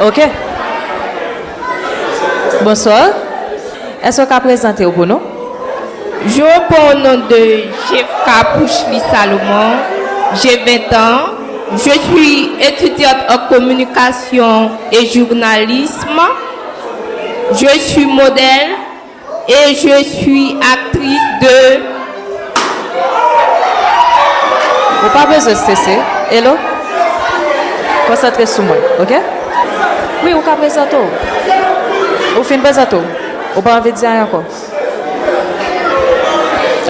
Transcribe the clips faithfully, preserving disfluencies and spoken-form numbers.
Ok. Bonsoir. Èske w ka prezante w pou nou? Je réponds au nom de Jeffka Pouchely Salomon. J'ai vingt ans. Je suis étudiante en communication et journalisme. Je suis modèle et je suis actrice de... Ou pa bezwen strese. Hello? Konsantre sou mwen, ok? Wi, ou ka prezante w. Ou fin prezante w. Ou pa anvi di anyen ankò.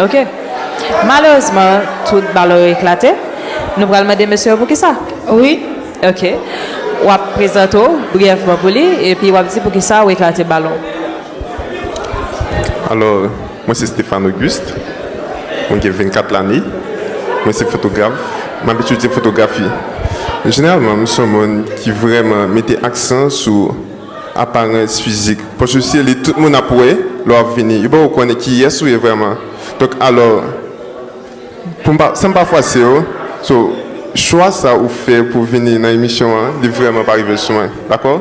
Ok. Malerezman, tout balon yo eklate. Nou pral mande mesye yo poukisa. Wi. Ok. W ap prezante w briyèvman pou li, epi w ap di poukisa ou eklate balon. Alò, mwen se Stéphane Auguste. Mwen gen vennkat lane. Mwen se fotograf. M ap etidye fotografi. Jeneralman, m se yon moun ki vrèman mete aksan sou aparans fizik. Paske si li tout moun ap wè, lè w ap vini, yo poko konnen kiyès ou ye vrèman. Donk, alò, pou m pa, san m pa fwase w, so, chwa sa ou fè pou vini nan emisyon an, li vrèman pa rive sou mwen, dakò?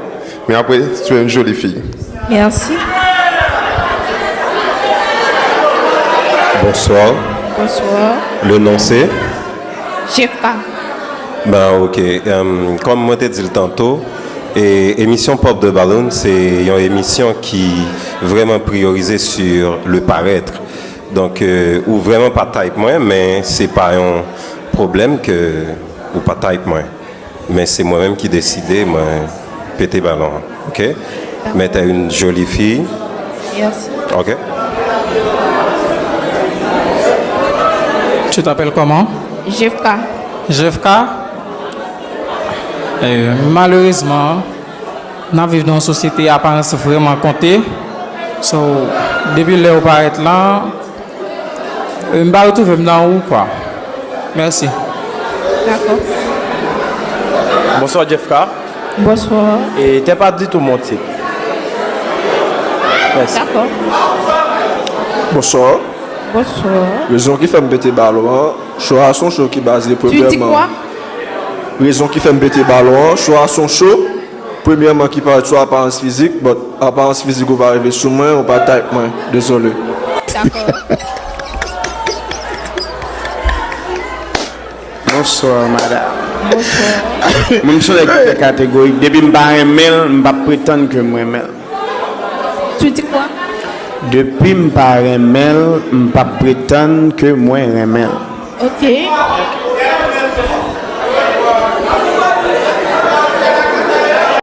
Men apre, tu es une jolie fille. Merci. Bonsoir. Bonsoir. Le nom c'est? Jeffka. Ben, ok. Euh, kòm mwen te di l tanto, e emisyon Pop the Balloon, se yon emisyon ki vrèman priyorize sur le paraître. Donk, euh, ou vrèman pa type mwen, men se pa yon pwoblèm ke ou pa type mwen. Men se mwen menm ki deside, mwen pete balon an, ok? Mais t'es une jolie fille. Merci. Ok. Tu t'appelles comment? Jeffka. Jeffka? Eh, malerezman, n ap viv nan yon sosyete aparans vrèman konte. So, depi lè ou parèt la, m pa retwouve m nan ou, kwa. Mèsi. Dakò. Bonsoir, Jeffka. Bonsoir. Et t'es pas du tout mon type. Merci. Dakò. Bonsoir. Bonsoir. Rezon ki fè m pete balon an, cho a se yon cho ki baze premyèman. Tu dis quoi? Rezon ki fè m pete balon an, cho a se yon cho. Premyèman, ki parèt sou aparans fizik, but aparans fizik ou pa rive sou mwen, ou pa type mwen. Dezole. Dakò. Bonsoir, madam. Bonsoir. Mwen, m se yon nèg ki trè kategorik. Depi m pa renmen l, m p ap pretann ke m renmen l. Tu dis quoi? Depi m pa renmen l, m p ap pretann ke mwen renmen l. Ok.